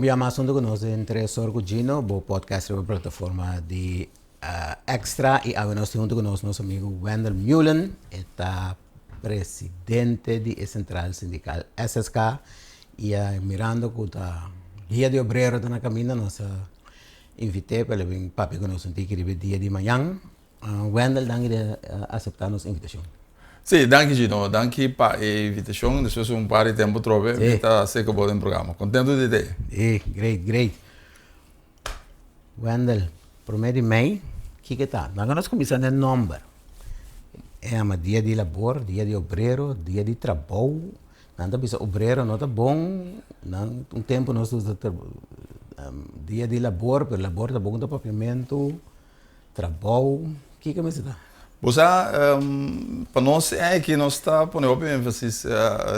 un bia mas huntu ku nos den Tres Or ku Gino, bo podcast riba plataforma di Extra i awe nos tin huntu ku nos nos amigu Wendell Meulen, e ta presidente di e sentral sindikal SSK i mirando ku ta Dia di Obrero ta na kaminda nos a invit'é pa el a bin papia ku nos un tiki riba e dia di mañan. Wendell danki di aseptá nos invitashon. Sí, danki Gino, danki pa e invitashon. Despues di un par di tempu trobe mi ta seka bo den programa. Kontentu di t'ei. Sí, great, great. Wendell, promé di mei, kiko ta? Laga nos kuminsá den nòmber. E yama dia di labor, dia di obrero, dia di trabou. Nan ta bisa obrero no ta bon, nan un tempu nos ta usa dia di labor, pero labor ta bon ta papiamentu. Trabou, kiko mester ta? Bo sa, pa nos aki nos ta pone hopi énfasis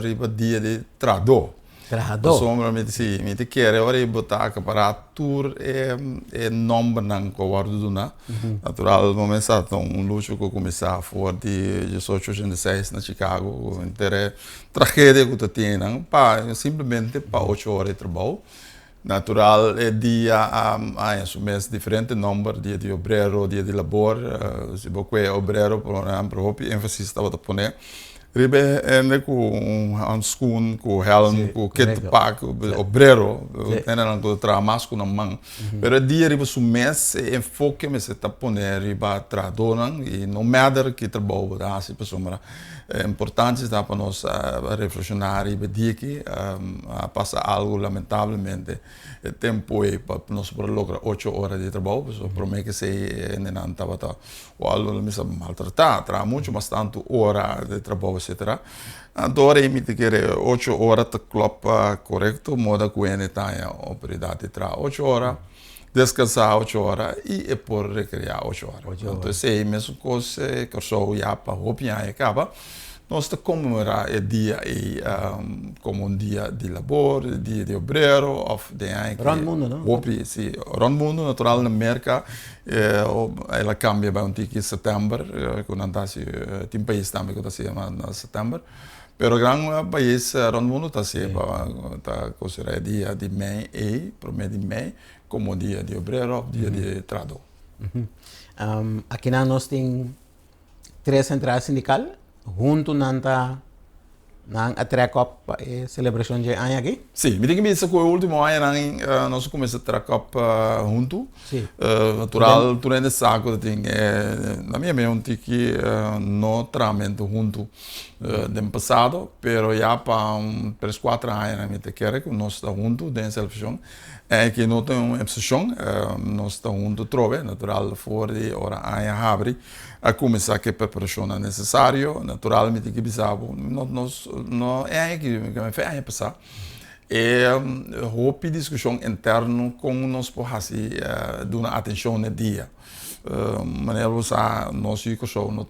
riba dia di trahadó. Trahadó. Pasobra mi si, mi ta kere ora bo ta akapará tur e e nòmbernan ku a wòrdu duná. Natural bo mes sa ta un lucha ku a kuminsá for di diesocho ochenta i seis na Chicago ku henter e tragedia ku ta tin einan pa simplemente pa ocho ora di trabou. Natural e dia a haña su mes diferente nomber, dia di obrero, dia di labor. Si bo kue obrero por ehempel hopi énfasis tabata pone riba e hende ku un hanskun, ku hèlm, ku kit pak, obrero, hendenan ku ta traha mas ku nan man. Pero e dia riba su mes e enfoke mester ta pone riba trahadónan i no mèder ki trabou bo ta hasi pasobra Importante ta pa nos reflekshoná riba e dia aki. A pasa algu lamentablemente e tempu ei pa nos por a logra ocho ora di trabou, pasobra promé ku esei e hendenan tabata wòrdu lo mester maltratá, traha muchu mas tantu ora di trabou etcetera. Anto ora ei mi ta kere ocho ora ta klòp korekto moda ku hende ta haña oportunidat di traha ocho ora. Deskansá ocho ora i e por rekreá ocho ora. Anto esei mesun kos Kòrsou ya pa hopi aña kaba. Nos ta konmemorá e dia ei komo un dia di labor, dia di obrero òf den aña ke Rònt mundu no? Hopi, si. Rònt mundu natural na Merka el a kambia bai un tiki sètèmber ku nan ta hasi tin pais tambe ku ta hasi na sètèmber. Pero gran pais rond mundo ta hacié pa ta considera e dia di mei ei, prome di mei, como dia di obrero of dia di trahador. Akinan nos tin tres central sindical, hunto nan ta nan a trek op pa e celebracion dje aña aki? Si, mi tin ki bisa cu e ultimo añanan nos a cuminsa trek op hunto. Natural tur hende sa cu ta tin e, na mi opinion un tiki no trahamento hunto. Den pasado, pero ya pa un tres cuatro aña mi ta kere cu nos ta hunto den celebracion. En aki no ta un excepcion, nos ta hunto trobe, natural for di ora aña habri a cuminsa cu e preparacionnan necesario. Natural mi tin ki bisa bo, no nos no e aña aki, mi fe aña pasa, e hopi discusion interno con nos por haci duna atencion na e dia. Manera bo sa nos yu Kòrsou no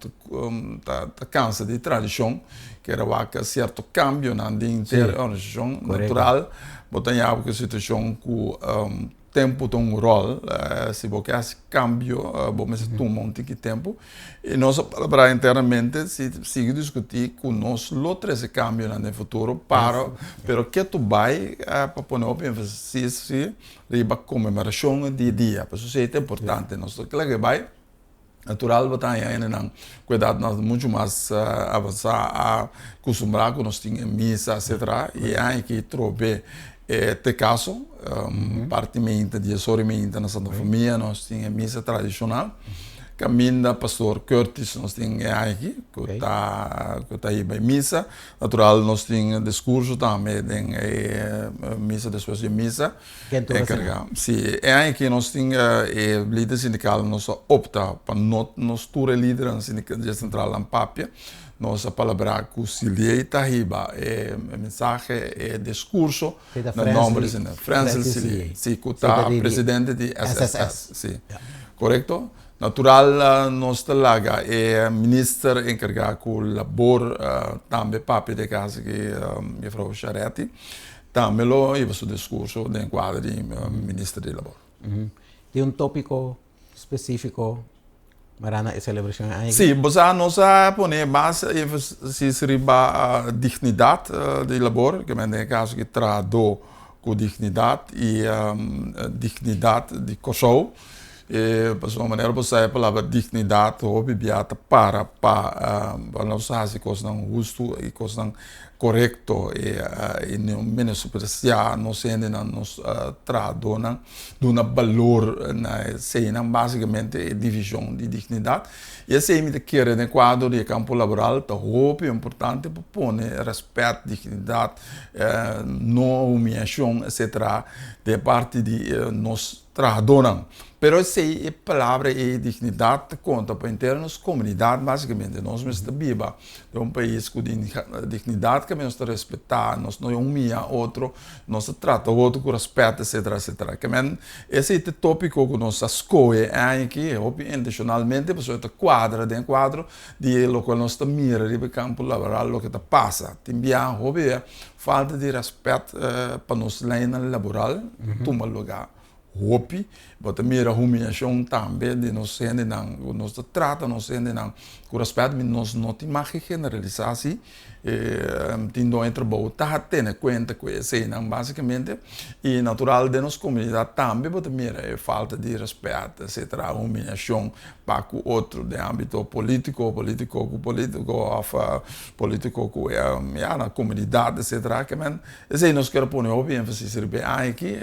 ta ta kansa di tradishon, kere wak sierto kambionan den inter e organisashon natural bo ta yaba ku e situashon ku tempu ta un ròl, si bo ke hasi kambio bo mester tuma un tiki tempu i nos a palabrá internamente si sigui diskutí ku nos lo trese kambionan den futuro para pero ketu bai pa pone hopi énfasis si Riba konmemorashon di e dia. Pasobra esei ta importante. Nos ta kla ke bai, natural bo ta haña hendenan ku edatnan muchu mas avansá a kustumbrá ku nos tin e misa etcetera. I e aña aki trobe e ta e kaso. Parti meinta dies ora i meinta na Santa Famia nos tin e misa tradishonal. Kaminda pastor Curtis nos tin e aña aki ku ta ku ta hiba e misa. Natural nos tin discurso tambe den e misa despues di e misa. Ken tur asina? Si, e aña aki nos tin e lider sindical nos a opta pa no nos tur e lidernan sindical di e centralnan papia. Nos a palabra cu Siliey ta hiba e mensahe, e discurso na nomber di Frensel Siliey. Si, cu ta presidente di SSS. Si, corecto. Natural nos ta laga e minister encarga cu labor tambe papia di e caso aki, mevrouw Charetti, tambe lo hiba su discurso den cuadro di minister di labor. Tin un topico specifico mara na e celebracion e aña aki? Si, bo sa nos a pone mas enfasis riba dignidad di labor, ke men den e caso aki trahador. ku dignidat i dignidat di Kòrsou. E pasobra manera bo sa e palabra dignidat hopi bia ta para pa nos hasi kosnan hustu i kosnan korekto i no menospresiá nos hendenan, nos trahadónan, duna balor na eseinan básikamente e divishon di dignidat. I esei mi ta kere den kuadro di e kampo laboral ta hopi importante pa pone rèspèt, dignidat, no humiashon etcetera den parti di nos trahadónan. Pero esei e palabra ei dignidat ta konta pa henter nos komunidat básikamente. Nos mester biba den un pais ku dignidat kaminda nos ta respetá, nos no humiá otro, nos ta trata otro ku rèspèt etcetera etcetera. Ke men esei ta e tópiko ku nos a skohe e aña aki hopi intenshonalmente pasobra e ta kuadra den kuadro di lokual nos ta mira riba e kampo laboral loke ta pasa. Tin biaha hopi bia falta di rèspèt pa nos leinan laboral tuma lugá hopi. Bo ta mira humiashon tambe di nos hendenan ku nos ta trata nos hendenan ku rèspèt mi nos no tin mag generalisá si tin doño trabou ta tene kuenta ku eseinan básikamente i natural den nos komunidat tambe bo ta mira e falta di rèspèt etsetera humiashon pa ku otro den ámbito polítiko, polítiko ku polítiko òf polítiko ku ya na komunidat etsetera ke men esei nos kier pone hopi énfasis riba e aña aki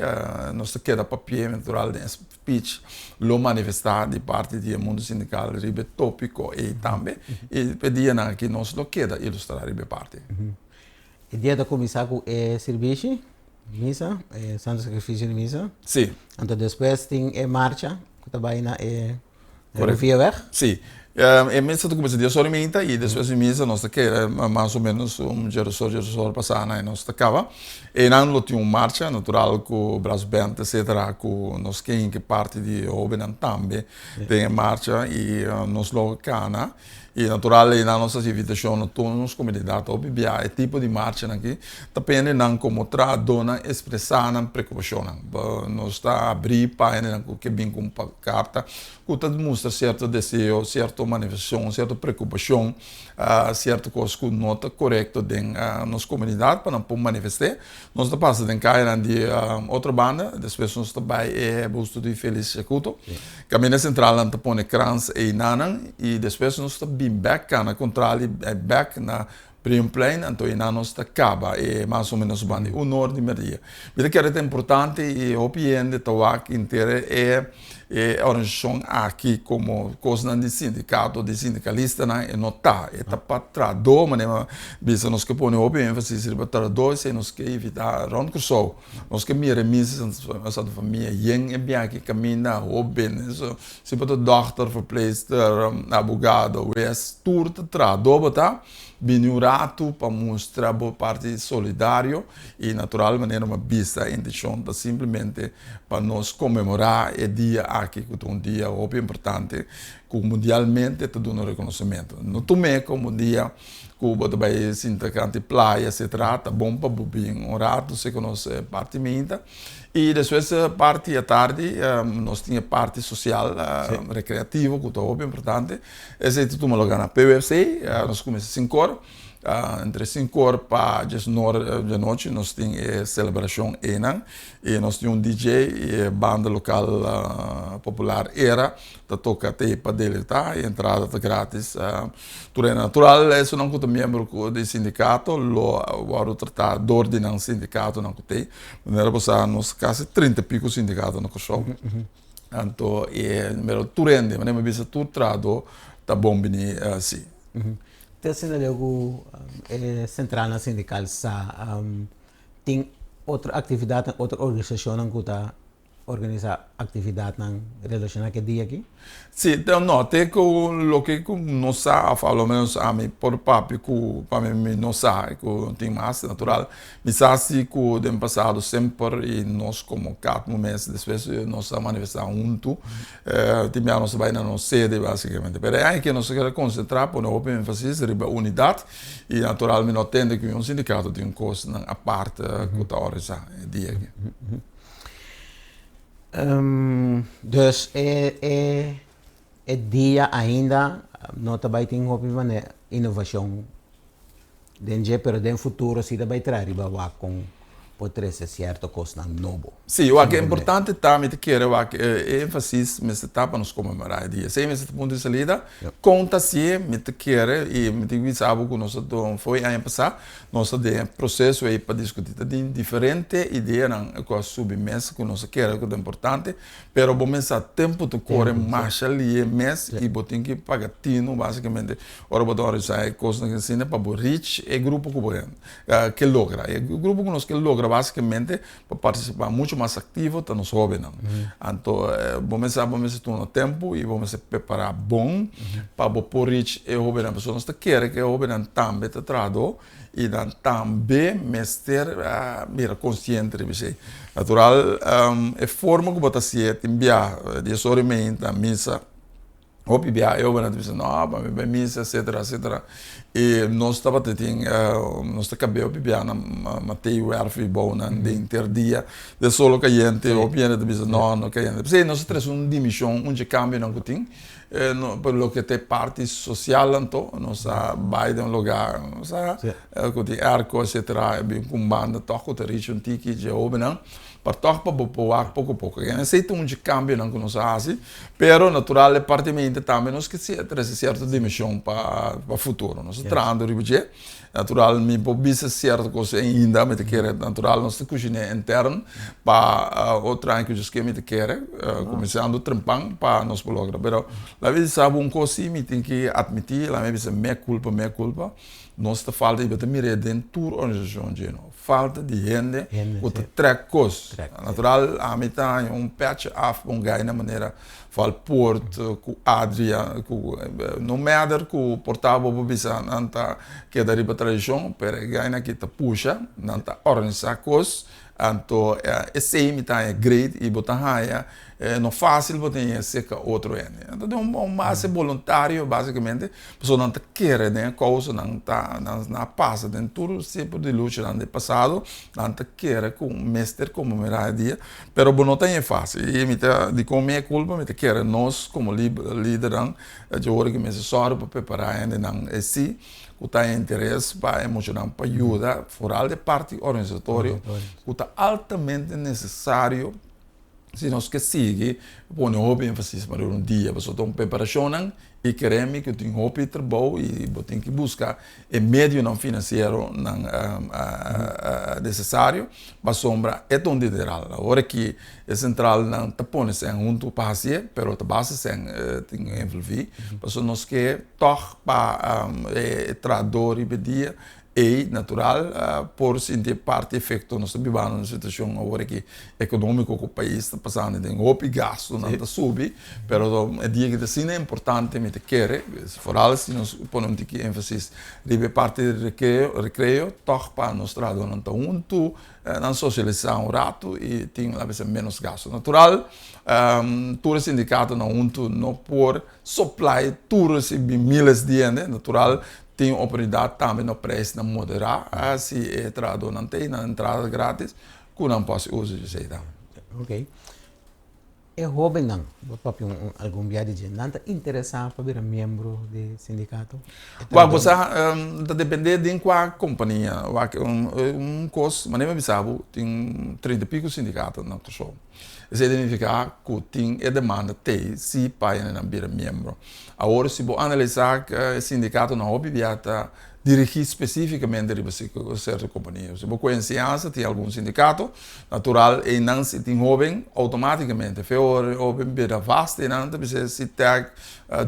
nos ta keda papia natural den e speech lo manifestá di parti di e mundu sindikal riba e tópiko ei tambe i e dianan aki nos lo keda ilustrá riba e parti. E dia ta kuminsá ku e sirbishi, misa, e Santo Sakrifisio di Misa. Sí. Anto despues tin e marcha ku ta bai na e Rivieweg. Sí. E misa ta kuminsá dies ora i meinta i despues di misa nos ta keda mas o ménos un djeresor, djeresor pasá na i nos ta kaba. Einan lo tin un marcha natural ku brass band etcetera ku nos ke hinka parti di e hóbennan tambe den e marcha i nos lo kana. I natural ei nan nos hasi invitashon na tur nos komunidat hopi bia e tipo di marchanan aki ta pende nan komo trahadónan ekspresá nan preokupashonnan. Nos ta abrí pa hendenan ku ke bin ku un pankarta ku ta mustra sierto deseo, sierto manifestashon, sierto preokupashon, sierto kos ku no ta korekto den nos komunidat pa nan por manifest'é. Nos ta pasa den kayanan di otro banda, despues nos ta bai e busto di Felix Shakuto. Kaminda sentral nan ta pone krans einanan i despues nos ta bin bek kana kontrali bek na Brionplein, anto einan nos ta kaba e mas o menos banda di un or di merdia. Mi ta kere ta importante i hopi hende ta wak henter e E organisashon aki komo kosnan di sindikato, di sindikalistanan e no ta. E ta pa trahadó, manera mi a bisa nos ke pone hopi énfasis riba trahadó, esei nos ke evitá rònt Kòrsou. Nos ke mira e misa Santa Famia yen e biaha kaminda hóben, si bo ta dòkter, verpleegster, abogado, wes, tur ta trahadó bo ta. Bini un ratu pa mustra bo parti solidario i natural manera mi a bisa e intishon ta simplemente pa nos konmemorá e dia aki ku ta un dia hopi importante ku mundialmente ta duna rekonosementu. No tum'é komo un dia ku bo ta bai sinta kanti playa etcetera, ta bon pa bo bin un ratu si ku nos parti minta i despues parti atardi nos tin e parti sosial rekreativo ku ta hopi importante. Esei ta tuma lugar na PUFC, nos kuminsá sinkor, entre sinkor pa diesnor di anochi nos tin e selebrashon einan i nos tin un DJ i e banda lokal popular Era ta toka te pa deleitá i entrada ta gratis. Tur hende natural esunnan ku ta miembro di sindikato lo wòrdu tratá dor di nan sindikatonan ku t'ei. Manera bo sa nos kasi trinta i piko sindikato na Kòrsou. Anto e pero tur hende, manera mi bisa tur trahadó ta bon bini si. Te asina leu ku e sentralnan sindikal sa tin otro aktividatnan, otro organisashonnan ku ta organisá aktividatnan relashoná ku e dia aki? Sí, no, te ku loke ku nos sa, òf a lo ménos ami por papia ku pa mi mi no sa ku tin mas, natural. Mi sa si ku den pasado semper i nos komo Katmu mes despues nos a manifestá huntu, tin bia nos a bai na nos sede basikamente. Pero e aña aki nos a kere konsentrá, pone hopi énfasis riba unidat i natural mi no tende ku un sindikato tin kosnan apart ku ta organisá e dia aki. Dus e e e dia ainda no ta bai tin hopi inovashon den dje pero den futuro si ta bai traha riba wak kon. por trese sierto kosnan nobo. Sí, wak e importante ta, mi ta kere wak e énfasis mester ta pa nos konmemorá e dia. Esei mester ta punto di salida. Kon ta hasié, mi ta kere i mi tin ku bisa bo ku nos a duna fo'i aña pasá, nos ta den e proseso ei pa diskutí. Ta tin diferente ideanan ku a subi mesa ku nos a kere ku ta importante. Pero bo mester sa tempu ta kore masha lihe mes i bo tin ki paga tinu basikamente ora bo ta organisá e kosnan asina pa bo reach e grupo ku bo ke logra. E grupo ku nos ke logra basikamente pa partisipá muchu mas aktivo ta nos hóbennan. Anto bo mester sa bo mester tuma tempu i bo mester prepará bon pa bo por reach e hóbennan pasobra nos ta kere ku e hóbennan tambe ta trahadó I nan tambe mester bira konsiente riba esei. Natural, e forma ku bo ta hasié tin bia dies ora i mei ta misa. Hopi bia e hobennan ta bisa no, pa mi bai misa etcetera etcetera. I nos tabata tin, nos ta kab'é hopi bia na Mateo Werf i bounan den ter dia den solo kayente. Hopi hende ta bisa no, no kayente. P'esei nos a trese un dimishon, un dje kambionan ku tin. Pa loke ta e parti sosial anto nos a bai den un lugar nos a ku tin airco etcetera e bin ku un banda tòg ku ta richi un tiki dje hobennan pa tòg pa bo por wak poko poko esei ta un dje kambionan ku nos a hasi pero natural e parti mente tambe nos ke trese sierto dimenshon pa futuro nos ta trahando riba dje. Natural mi por bisa cierto cos ainda, mi ta kere natural nos ta cushiné intern pa otro aña cu Dios kier mi ta kere cuminsando trempan pa nos por logra. Pero la mi bisa bo un cos si mi tin ki admiti, la mi bisa mea culpa, mea culpa, nos ta falta y bo ta mir'é den tur organisacion djeno, falta di hende cu ta trek cos. Natural ami ta haña un petje af pa un guy na manera Valpoort ku Adria ku no matter ku por ta bo por bisa nan ta keda riba tradishon pero e gainan aki ta pusha nan ta organisá kos anto esei mi ta haña great i bo ta haña no fásil bo ta haña serka otro hende anto den un base boluntario básikamente pasobra nan ta kere den e kousa nan ta nan a pasa den tur tipo di luchanan di pasado nan ta kere ku mester konmemorá e dia. Pero bo no ta hei fácil i mi ta dikon mi e kulpa mi ta kere nos komo lidernan dje ora ku mester sòru pa prepará hendenan esí ku ta interes pa e muchanan pa yuda foral di parti organisatorio ku ta altamente nesesario si nos ke sigui pone hopi énfasis pa dura un dia pasobra ta un preparashonnan i kere mi ku tin hopi trabou i bo tin ki buska e medionan finansieronan nesesario pasobra e ta un dineral. Awor aki e sentralnan ta pone sèn huntu pa hasié pero ta basta sèn tin envolví pasobra nos ke tòg pa e trahadó riba e dia Ei, natural, por sinti e parti efecto. Nos ta bibando un situacion awor aki economico cu pais ta pasando den hopi gastonan ta subi, pero e dia aki ta asina importante mi ta kere, vooral si nos pone un tiki enfasis riba e parti di recreo, recreo tog pa nos trahadornan ta hunto, nan socialisa un rato y tin a bes menos gasto. Natural, tur e sindicatonan hunto no por supply tur ese miles di hende, natural Tin oportunidat tambe no preisnan moderá si e trahadónan ta ei nan entrada gratis ku nan por hasi uso di esei tambe. Ok. E hóbennan, bo papia un algun bia di dje, nan ta interesá pa bira miembro di sindikato? Wak, bo sa, ta dependé den kua kompania. Wak, un kos, manera mi a bisa bo, tin 30 i piko sindikato na Kòrsou. Esei ta nifiká ku tin e demanda t'ei si pa hendenan bira miembro. Awor si bo analisá e sindikatonan hopi bia ta dirigí spesífikamente riba sierto kompania. Si bo kohe enseñansa tin algun sindikato, natural einan si tin hóben outomátikamente fe ora e hóben bira vast einan ta bisa si tèk,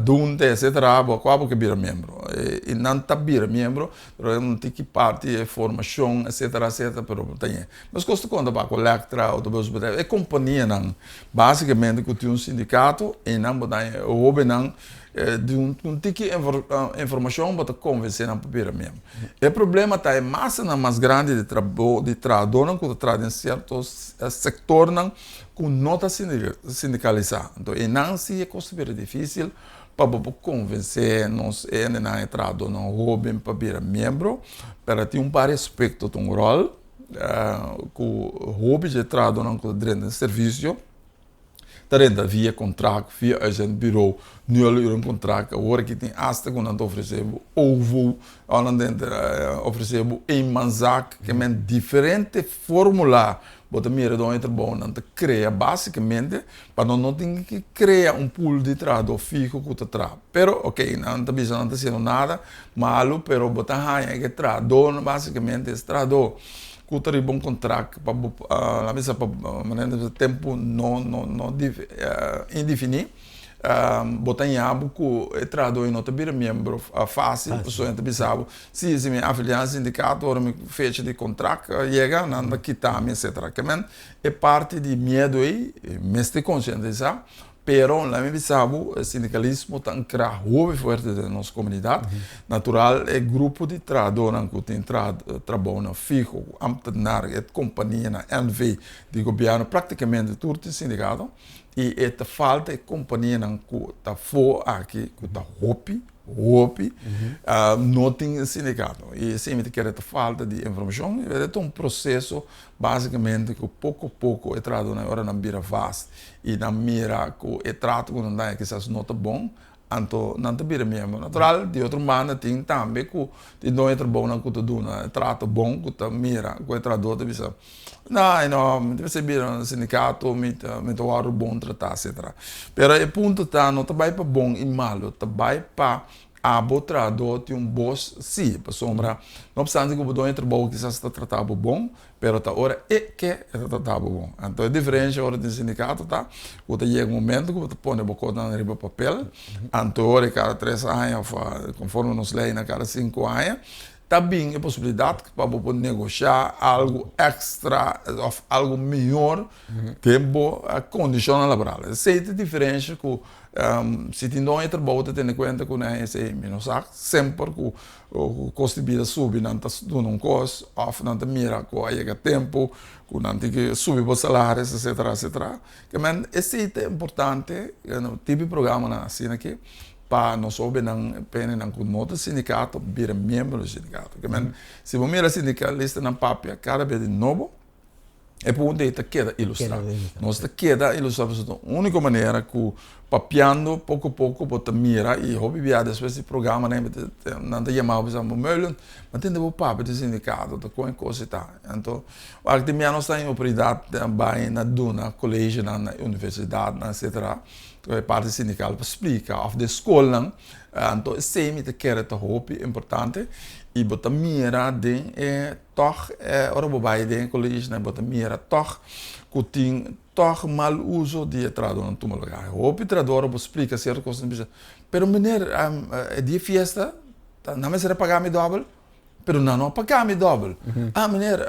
dunte etsetera bo kua bo ke bira miembro. I nan ta bira miembro pero un tiki parti e formashon etsetera etsetera pero bo ta ñe. Meskos ta konta pa Colectra, Autobusbedrijf, e kompanianan basikamente ku tin un sindikato i nan bo ta e hóbennan di un tiki informashon bo ta konvensé nan pa bira miembro. E problema ta e masanan mas grandi di trabou di trahadónan ku ta traha den sierto sektornan ku no ta sindikalisá. Anto einan si e kos ta bira difísil pa bo por konvensé nos hendenan e trahadónan hóben pa bira miembro, pero tin un par di aspekto ta un ròl. Ku hopi dje trahadónan ku ta drenta den servisio. Ta renta via kontrakt, via uitzendbureau, nul uren kontrakt. Awor aki tin asta ku nan ta ofresé bo OVO, òf nan ta ofresé bo eenmanszaak. Ke men diferente fórmula bo ta mira don e trabounan ta krea básikamente pa nan no tin ki krea un pool di trahadó fiho ku ta traha. Pero oke, nan ta bisa nan ta hasiendo nada malu, pero bo ta haña ke trahadónan básikamente es trahadó ku ta riba un kontrakt pa bo laga bisa pa manera di bisa tempu no no no indefiní bo ta haña bo ku e trahadó ei no ta bira miembro fásil pasobra nan ta bisa bo si si mi afiliá na sindikato ora mi fecha di kontrakt yega nan ta kita mi etsetera. Ke men e parti di miedu ei mester konsientisá. Pero laat mi bisa bo, e sindikalismo ta ankra hopi fuerte den nos komunidat. Natural e grupo di trahadónan ku tin trabounan fiho, ku ambtenaar, e kompanianan, NV, di gobièrnu, praktikamente tur tin sindikato. I e ta falta e kompanianan ku ta afó aki, ku ta hopi. Hopi no tin sindikato i esei mi ta kere ta falta di informashon i ta un proseso basikamente ku poko poko e trahadónan ora nan bira vast i nan mira ku e trato ku nan daña kisas no ta bon anto nan ta bira miembro. Natural di otro banda tin tambe ku tin doño trabounan ku ta duna e trato bon ku ta mira ku e trahadó ta bisa No, no, mi ta mester bira un sindikato, mi ta mi ta wòrdu bon tratá, etcetera. Pero e punto ta, no ta bai pa bon i malu, ta bai pa abo trahadó tin un bos sí, pasobra no opstante ku bo doño di trabou kisas ta trata bo bon, pero ta ora e ke e ta trata bo bon. Anto e diferensha ora tin sindikato ta ku ta yega un momento ku bo ta pone bo kosnan riba papel, anto ora kada tres aña òf konforme nos leinan kada sinku aña, Ta bin e posibilidat pa bo por negoshá algu èkstra òf algu mihor den bo kondishonnan laboral. Esei ta e diferensha ku si tin doño di trabou ta tene kuenta ku nan esei mi no sa semper ku kos di bida subi nan ta duna un kos òf nan ta mira ku a yega tempu ku nan tin ke subi bo salaris etcetera etcetera. Ke men esei ta importante tipo di programanan asina aki. Pa nos hobennan penenan ku no ta sindikato bira miembro di sindikato. Ke men si bo mira sindikalistanan papia kada bes di nobo e punto ei ta keda ilustrá. Nos ta keda ilustrá pasobra ta úniko manera ku papiando poko poko bo ta mira i hopi bia despues di programanan nan ta yama bo bisa bo Merlin bo tende bo papia di sindikato ta kon e kos ei ta. Anto wak tin bia nos ta tin oportunidat bai na duna kolegionan na universidatnan etcetera. E parti sindikal pa splika òf den skolnan, anto esei mi ta kere ta hopi importante i bo ta mira den e tòg ora bo bai den e kolegionan bo ta mira tòg ku tin tòg mal uso di e trahadónan tuma lugá. Hopi trahadó ora bo splika sierto kos nan bisa, pero meneer e dia fiesta nan mester a paga mi dòbel, pero nan no a paga mi dòbel. Ah meneer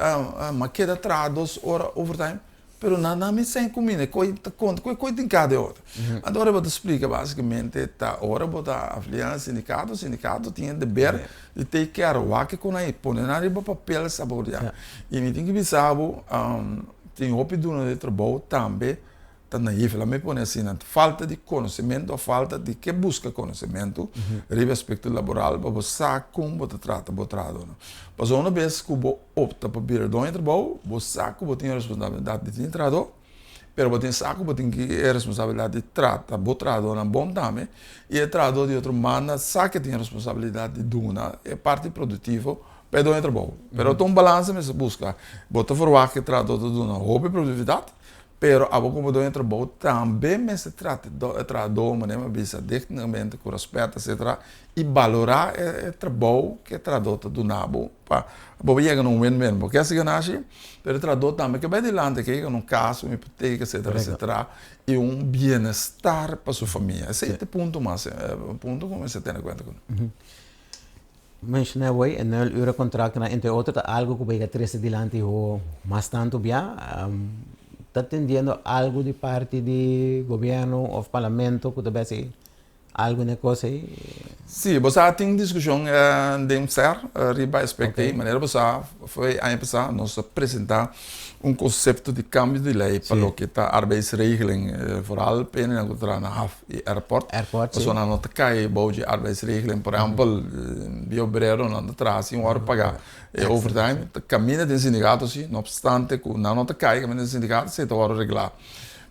mi a keda traha dos ora overtime. Pero nan nan mi sen cuminda, coy ta conta, coy coy tin cada otro. Anto ora bo ta splica basicamente ta ora bo ta afilia na sindicato, sindicato tin e deber di take care, wak e con ahí, pone nan riba papel saborea. Y mi tin ki bisa bo, tin hopi duna di trabou tambe ta naïef, laat mi pone asina, falta di conocimento of falta di ke busca conocimento riba aspecto laboral pa bo sa con bo ta trata bo trahadornan. Pasobra una bes cu bo opta pa bira doño di trabou, bo sa ku bo tin e responsabilidat di tin trahadó, pero bo tin sa ku bo tin ki e responsabilidat di trata bo trahadónan bon tambe, i e trahadó di otro banda sa ku e tin e responsabilidat di duna e parti produktivo pa e doño di trabou. Pero ta un balansa mester buska. Bo ta ferwagt ku e trahadó ta duna hopi produktividat, Pero abo como doño trabou tambe mester trata e trahadó manera mi a bisa dignamente cu respet etcetera y balora e trabou cu e trahadó ta duna bo pa bo yega na un win win bo ke hasi ganashi pero e trahadó tambe ke bay dilanti ke yega na un cas un hipoteca etcetera etcetera y un bienestar pa su famia esey ta e punto mas punto cu mester tene cuenta cune. Menshoná awor e nul ure contractonan entre otro ta algo cu bay a trece dilanti ho mas tanto bia. Ta tendiendo algo di parti di gobierno of parlamento cu ta bay haci algo na e cos ey? Sí, bo sa tin discusion den ser riba aspecto ey. Manera bo sa fo'i aña pasa nos a presenta un concepto di cambio di ley pa loke ta arbeidsregeling, vooral pa hende cu ta traha na haf. E airport. Airport, si. Pasobra nan no ta kai bou dje arbeidsregeling. Por ehempel, di obrero nan ta traha sin wòrdu pagá e overtime. Ta kaminda den sindikato si, no opstante ku nan no ta kai kaminda den sindikato, esei ta wòrdu reglá.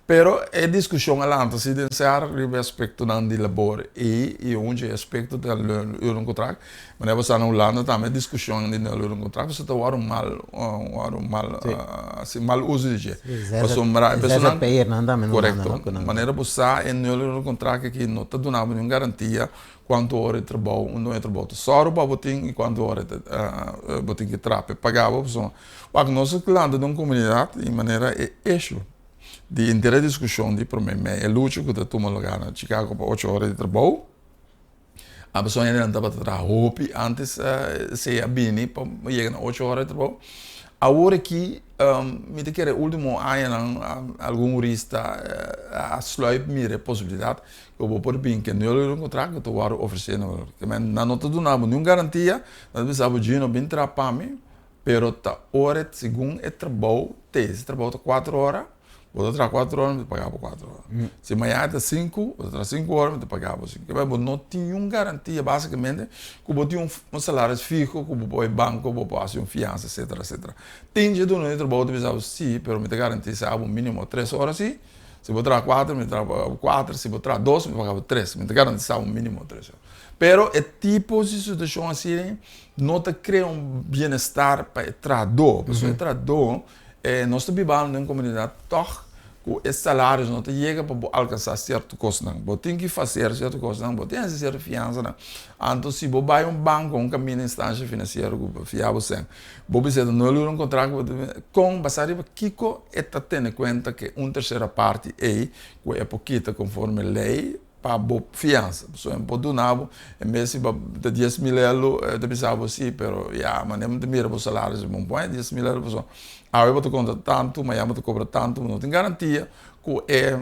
Pero e diskushon a lanta si den ser riba e aspektonan di labor ei i un dje aspekto ta nulurencontract. Manera bo sa na Hulanda tambe e diskushon di nulurencontract pasobra ta wòrdu mal wòrdu mal hasi mal uso di dje. Pasobra e personanan ZZP'ernan tambe na Hulanda no? Korekto. Manera bo sa e nulurencontract aki no ta duna bo niun garantia kuantu ora di trabou un doño di trabou ta sòru pa bo tin i kuantu ora bo tin ki traha pa e paga bo pasobra wak nos a lanta den un komunidat i manera e issue di henter e diskushon di prome mei e lucha ku ta tuma lugá na Chicago pa ocho ora di trabou a persona hendenan tabata traha hopi antes esei a bini pa yega na ocho ora di trabou awor aki mi ta kere ultimo añanan algun hurista a sluip mira e posibilidat ku bo por bin ke nul un kontrakt ku ta wòrdu ofresé na bo nan no ta duna bo niun garantia nan ta bisa bo Gino bin traha pa mi. Pero ta ora segun e trabou te. Si trabou ta kuater ora, bo ta traha kuater ora, mi ta paga bo kuater ora. Si mañana ta sinku, bo ta traha sinku ora, mi ta paga bo sinku. Bo no tin niun garantia basikamente ku bo tin un salaris fiho ku bo por bai banko, bo por hasi un fiansa etcetera etcetera. Tin dje duna di trabou ta bisa bo si, pero mi ta garantisa bo minimo tres ora si. Si bo traha kuater, mi ta paga bo kuater, si bo traha dos, mi ta paga bo tres. Mi ta garantisa bo minimo tres ora. Pero e tipo di situashon asina no ta krea un bienestar pa e trahadó, pasobra e trahadó nos ta bibando den un komunidat tòg ku e salarios no ta yega pa bo alkansá sierto kosnan, bo tin ki faser sierto kosnan, bo tin hasi sierto fiansanan, anto si bo bai un banko, un kaminda instansha finansiero ku por fia bo sèn, bo bisa ta no lura un kontrakt kon basá riba kiko e ta tene kuenta ke un tersera parti ei ku e por kita konforme lei. Pa bo fiansa. Pasobra mi por duna bo, en bes si bo ta 10.000 elo, e ta bisa bo si, pero ya, manera mi ta mira bo salario si bo pone 10.000 elo pasobra awe bo ta konta tantu, mañana bo ta kobra tantu, bo no tin garantia ku e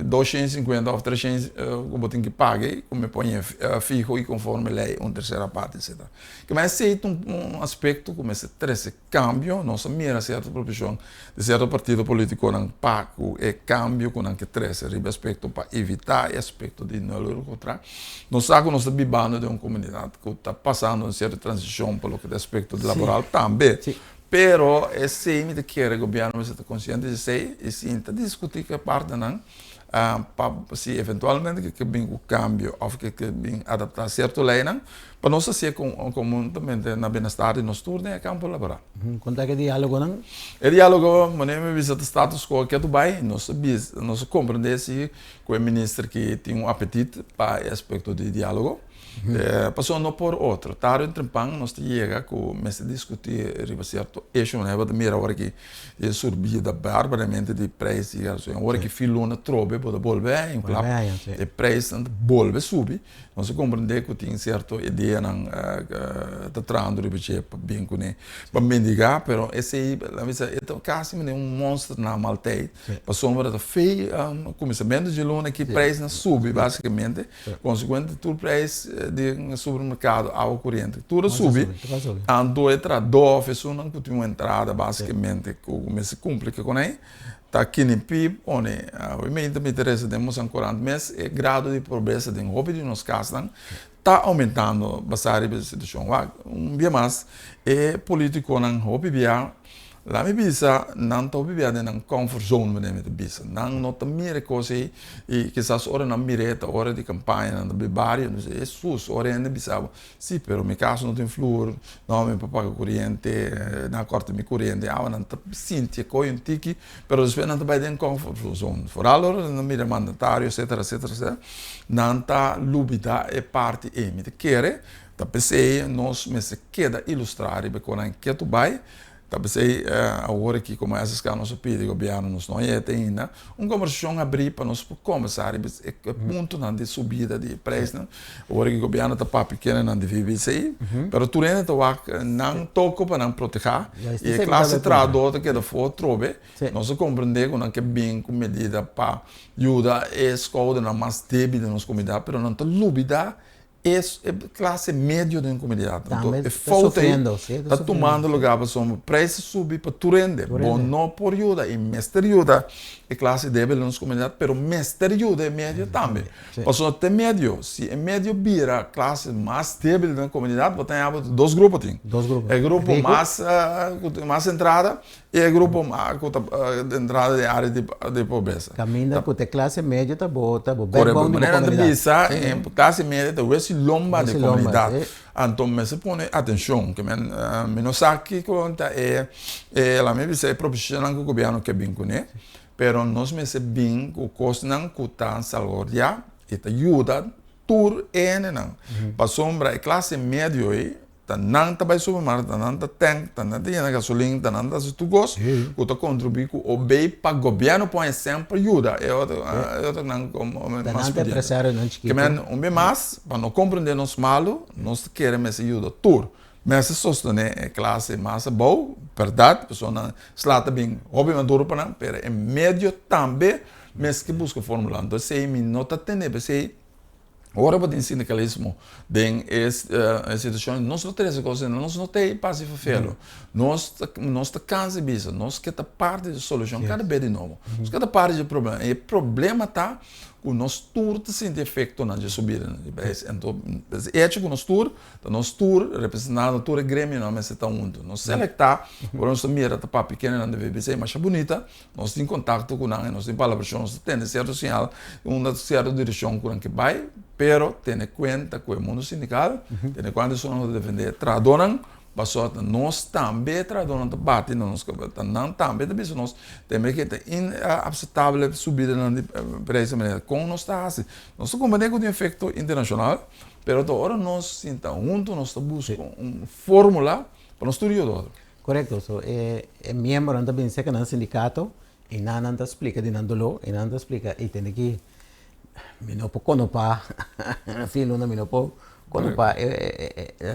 250 òf 300 ku bo tin ki paga ei, ku mi pone fiho i konforme lei un tersera parti etcetera. Kiba esei ta un aspekto ku mester trese. Kambio, nos a mira sierto proposishon di sierto partido politikonan pa ku e kambio ku nan ke trese riba e aspekto pa evitá e aspekto di nul-urencontract. Nos sa ku nos ta bibando den un komunidat ku ta pasando un sierto transishon pa loke ta aspekto di laboral tambe, pero esei mi ta kere gobièrnu mester ta konsiente di esei i sinta diskutí ku e partnernan pa si eventualmente ke ke bin ku kambio òf ke ke bin adaptá sierto leinan pa nos hasié konhuntamente na bienestar di nos tur den e kampo laboral. Kon ta e diálogonan? E diálogo, manera mi bisa, ta status quo ketu bai. Nos a bisa, nos a komprendé si ku e minister ki tin un apetit pa e aspekto di diálogo. Pasobra no por otro. Tarde o trempan nos ta yega ku mester diskutí riba sierto issuenan. Bo ta mira ora ki e surbida barbaramente di prijs di gasolina. Ora ki fin luna trobe bo ta bolbe haña un klap. E prijsnan ta bolbe subi. Nos a komprendé ku tin sierto ideanan ta trahando riba dje pa bin kuné pa mendigá, pero esei laga mi bisa e ta kasi manera un monster na mal tijd. Pasobra ta fei kuminsamentu dje luna ki prijsnan subi basikamente. Konsekuente tur prijs di supermerkado, awa kuriente, tur a subi. Anto e trahadó òf esunnan ku tin un entrada basikamente ku mester kumpli ke konei ta kinipi pone. Awe mi ta interesa den Mosan Courant mes e grado di pobresa den hopi di nos kasnan ta oumentando basá riba e situashon. Wak, un bia mas e politikonan hopi bia Laat mi bisa, nan ta hopi bia den nan comfort zone manera mi ta bisa. Nan no ta mira e kos ei i kisas ora nan mir'é ta ora di kampaña, nan ta bai bario, nan bisa, Hesus, ora hende bisa bo, si, pero mi kas no tin flur, no, mi por paga kuriente, nan a kòrta mi kuriente, awa nan ta sinti e koi un tiki, pero despues nan ta bai den comfort zone. Foral ora nan mira mandatario, etcetera, etcetera, etcetera, nan ta lubida e parti ei. Mi ta kere ta p'esei nos mester keda ilustrá riba e konan ketu bai. Ta p'esei awor aki komo SSK nos a pidi gobièrnu, nos no a yeta ainda, un kombersashon abrí pa nos por kombersá riba e puntonan di subida di e preisnan. Awor aki gobièrnu ta papia kendenan di VBC, pero tur hende ta wak nan toko pa nan protehá i e klase trahadó ta keda for trobe. Nos a komprendé ku nan ke bin ku medida pa yuda e skoudernan mas débil den nos komunidat, pero nan ta lubidá E klase medio den komunidat. Anto e fout ei ta tumando lugar pasobra preis a subi pa tur hende. Bo no por yuda i mester yuda e klase debil den nos komunidat pero mester yuda e medio tambe. Pasobra te medio, si e medio bira klase mas debil den komunidat bo ta haña bo dos grupo tin. E grupo mas ku tin mas entrada. I e grupo ku ta entrada den área di pobresa. Kaminda ku ta e klase medio ta bo ta bo backbone di bo komunidat. Manera nan ta bisa e klase medio ta wesi lomba di komunidat. Anto mester pone atenshon ke men mi no sa kiko ta e laat mi bisa e proposishonnan ku gobièrnu ke bin kuné pero nos mester bin ku kosnan ku ta salvaguardiá i ta yuda tur e hendenan pasobra e klase medio ei Ta nan ta bai supermarkt, ta nan ta tank, ta nan ta yena gasolin, ta nan ta hasi tur kos ku ta kontribuí ku obei pa gobièrnu pon e sèn pa yuda e otro e otronan komo Ta nan ta empresarionan chikitu. Ke men un be mas pa no komprendé nos malu nos ta kere mester yuda tur. Mester sostené e klase mas abou, bèrdat, pasobra nan sla ta bin hopi mas duru pa nan, pero e medio tambe mester ke buska fórmula. Anto esei mi no ta tende p'esei. Ora bo tin sindikalismo den e situashon, nos lo trese kos den, nos no ta ei pasa i ferfelu. Nos nos ta kansa di bisa, nos ke ta parti di solushon kada bes di nobo. Nos ke ta parti di e problema. E problema ta ku nos tur ta sinti efektonan dje subidanan di prijs. Anto e hecho ku nos tur, ta nos tur representando tur e gremionan mester ta huntu. Nos selektá, ora nos ta mira ta papia kendenan di VBC masha bunita, Nos tin kontakto ku nan i nos tin palabrashon, nos ta tende sierto señal unda sierto direkshon ku nan ke bai, pero tene kuenta ku e mundu sindikal, tene kuenta esun ku ta defendé e trahadónan, pasobra ta nos tambe e trahadónan ta bati na nos kabes, ta nan tambe ta bisa nos tembe ke ta inapseptabel e subidanan di preis di manera kon nos ta hasi. Nos ta komprendé ku tin efekto internashonal, pero ta ora nos sinta huntu nos ta buska un fórmula pa nos tur yuda otro. Korekto, so e e miembronan ta bin serka nan sindikato i nan nan ta splika di nan doló i nan ta splika ei tende ki mi no por konopá fin luna mi no por konopá e e e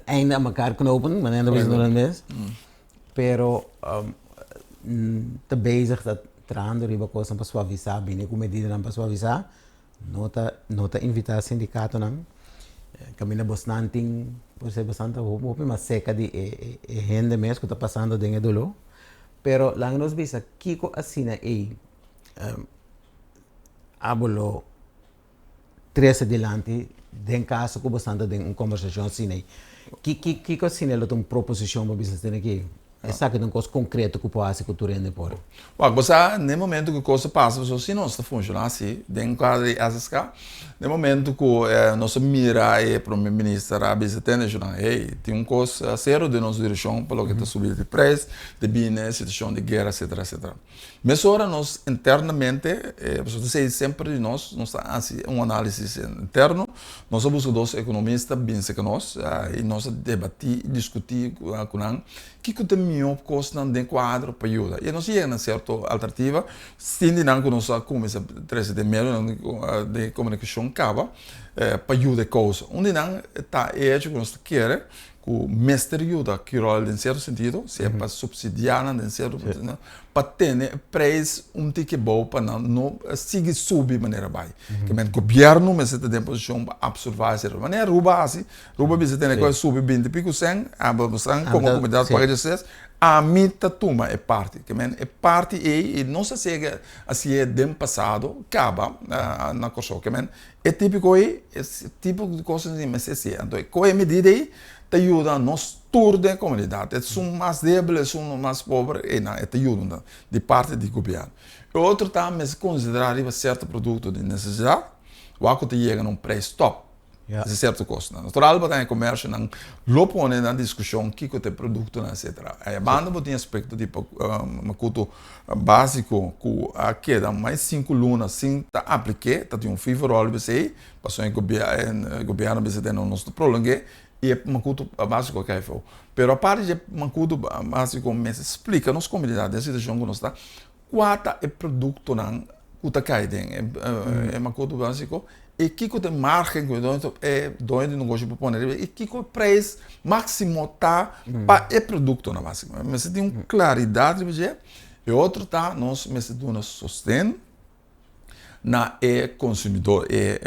einde aan mekaar knopen manera nan ta bisa na holandes pero ta bezig ta trahando riba kosnan pa suavisá bini ku medidanan pa suavisá. No ta no ta invitá sindikatonan kaminda bosnan tin por ser bosnan ta hopi hopi mas serka di e e hende mes ku ta pasando den e doló pero laga nos bisa kiko asina ei abo lo trese dilanti den kaso ku bosnan ta den un kombersashon asina ei ki ki kiko asina lo ta un proposishon pa bisa asina aki Esaki ta un kos konkreto ku por hasi ku tur hende por. Wak, bo sa, den momento ku kos ta pasa, pasobra si nos ta funshoná asi den kuadro di SSK, den momento ku nos a mira e prome minister a bisa tende esnan, hey, tin un kos serio den nos direkshon pa loke ta subi di preis, debí na e situashon di guera, etcetera, etcetera. Mesora nos internamente, pasobra ta esei semper di nos, nos ta hasi un análisis interno, nos a buska dos ekonomista bin serka nos i nos a debatí i diskutí ku nan kiko ta e mihó kosnan den kuadro pa yuda. I nos a yega na sierto alternativa, sin di nan ku nos a kuminsá trese den medionan di komunikashon kaba pa yuda e kousa. Un di nan ta e hecho ku nos ta kere ku mester yuda Curoil den sierto sentido, sea pa supsidiá nan den sierto sentido, pa tene e preis un tiki abou pa nan no sigui subi manera bai. Ke men gobièrnu mester ta den posishon pa apsorvá esei. Manera Aruba a hasi, Aruba bisa tene ku a subi binti piku sèn, abo bosan komo komunidat paga dieses, ami ta tuma e parti. Ke men e parti ei, i nos a sigui hasié den pasado kaba na Kòrsou. Ke men E típiko ei, e tipo di kosnan ei mester siña. Anto e koe medida ei ta yuda nos tur den komunidat. Esun mas débil, esun mas pober, einan e ta yuda nan di parti di gobièrnu. E otro ta mester konsiderá riba sierto produkto di nesesidat, wak ku ta yega na un preis tòp. Esei sierto kosnan. Natural bo ta den komersio nan lo pone na diskushon kiko ta e produktonan etsetera. Ei banda bo tin aspekto di makutu Básiko ku a keda mas sinku luna sin ta aplik'é, ta tin un free for all riba esei, pasobra e gobièrnu a bisa den nos ta prolong'é i e makutu básiko a kai afó. Pero aparte dje makutu básiko mester splika nos komunidat den situashon ku nos ta, kua ta e produktonan ku ta kai den e makutu básiko i kiko ta e margen ku e doño di negoshi por pone riba i kiko e preis máksimo ta pa e produktonan básiko. Mester tin un klaridat riba dje. E otro ta nos mester duna sosten na e konsumidor, e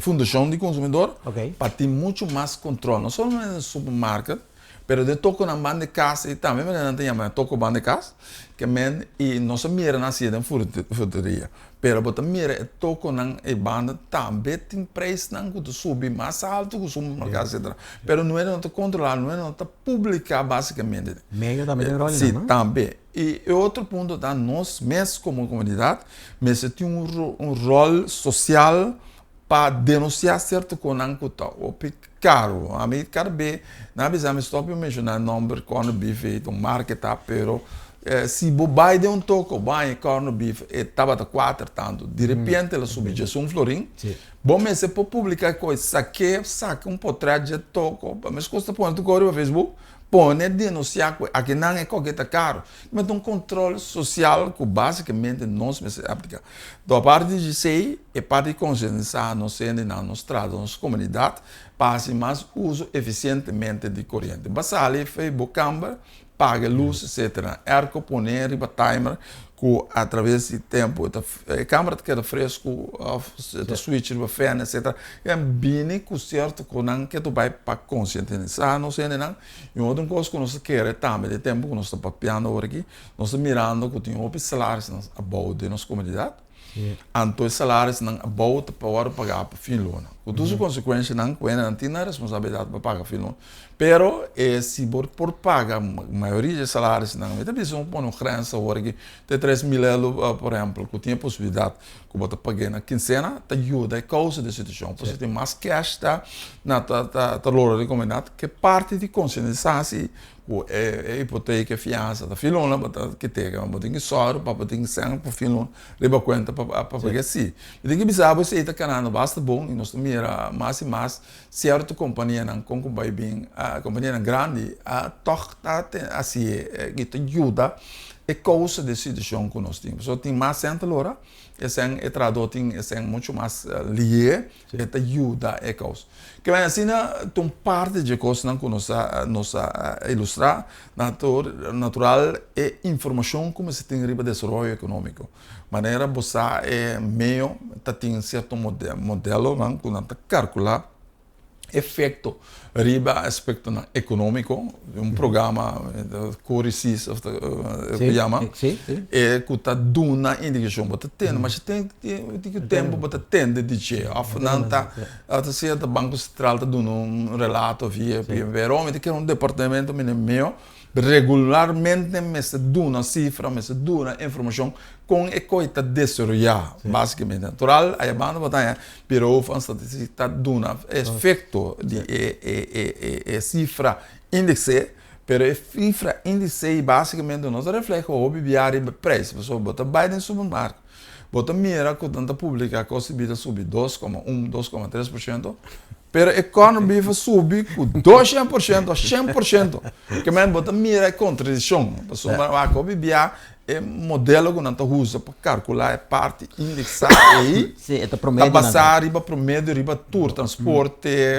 fundashon di konsumidor pa tin muchu mas kontrol, no solamente na supermarket. Pero den tokonan banda di kas ei tambe manera nan ta yama toko banda di kas, ke men i nos a mira nan hasié den fruteria. Pero bo ta mira e tokonan ei banda tambe tin preisnan ku ta subi mas altu ku supermerkado etcetera. Pero nuera no ta kontrolá, nuera no ta publiká basikamente. Medio tambe tin ròl einan, no? Si, tambe. I e otro punto ta nos mes komo komunidat mester tin un ròl sosial pa denunsiá sierto konan ku ta hopi karu. Ami kada be nan a bisa mi stòp di menshoná nòmber kòrno bif ei ta un marka ta pero si bo bai den un toko bo haña kòrno bif e tabata kuater tantu direpente el a subi djesun florin bo mester por publiká e kos sak'é saka un potrèt dje toko meskos ta pone tur kos riba facebook Pone denuncia cu akinan e coke ta caro. Mester ta un control social cu basicamente nos mester aplica. Do aparte di esey, e parti di concientisa nos hendenan, nos trata, nos comunidad pa haci mas uso eficientemente di coriente. Ba sali fey bo camber, paga e luz etcetera. Airco pone riba timer cu a traves di tempo e camber ta keda fresco of ta switch riba fan etcetera. E bini cu cierto cu nan ke ta bay pa concientisá nos hendenan. Y un otro cos cu nos ta kere tambe den tempo cu nos ta papiando awor aki, nos ta mirando cu tin hopi salarisnan abou den nos comunidad. Anto e salarisnan abou ta pa wòrdu pagá pa fin luna. Ku tur su konsekuenshanan ku hendenan tin nan responsabilidat pa paga fin luna. Pero e si bo por paga mayoria di e salarisnan, mi ta bisa bo pone un grens awor aki te 3000 euro por ehèmpel ku tin e posibilidat ku bo ta pag'é na kinsena ta yuda e kousa di e situashon. Pasobra tin mas cash ta na ta logra di komunidat ke parti di konsientisá si Ku e hipoteka, e fiansa ta filona bo ta kiteka, bo tin ki sòru pa bo tin sèn pa filon riba kuenta pa paga si. Mi tin ki bisa bo esei ta kanando basta bon i nos ta mira mas i mas sierto kompanianan kon ku bai bin, kompanianan grandi a tòg ta hasi i ta yuda e kousa di e situashon ku nos tin. Pasobra tin mas sèn ta lora, e sèn e trahadó tin e sèn muchu mas lihe. E ta yuda e kos. Ke men asina ta un parti dje kosnan ku nos a nos a ilustrá. Natural e informashon ku mester tin riba desaroyo ekonómiko. Manera bo sa e meo ta tin sierto modelonan ku nan ta kalkulá efekto riba aspektonan ekonómiko. Un programa Corisis of ku yama e ku ta duna indikashon. Bo ta tende masha tin ki tempu bo ta tende di dje of nan ta ta sea ta Banko Sentral ta duna un relato via pero mi ta kere un departamento mene meo regularmente mester duna sifra mester duna informashon kon e koi ta desaroyá basikamente. Natural ayabanda bo ta haña Bureau van Statistiek ta duna efekto di e sifra índice, pero e sifra índice básikamente no ta refleha hopi bia riba e preis, pasobra bo ta bai den supermarkt, bo ta mira ku nan ta publiká kos di bida subi 2,1, 2,3 por shento, pero e corn beef a subi ku 200 por shento, 100 por shento. Ke men bo ta mira e kontradikshon, pasobra wak hopi bia E modelo ku nan ta usa pa kalkulá e parti indeksá ei Sí, e ta promedio ta basá riba promedio riba tur, transporte,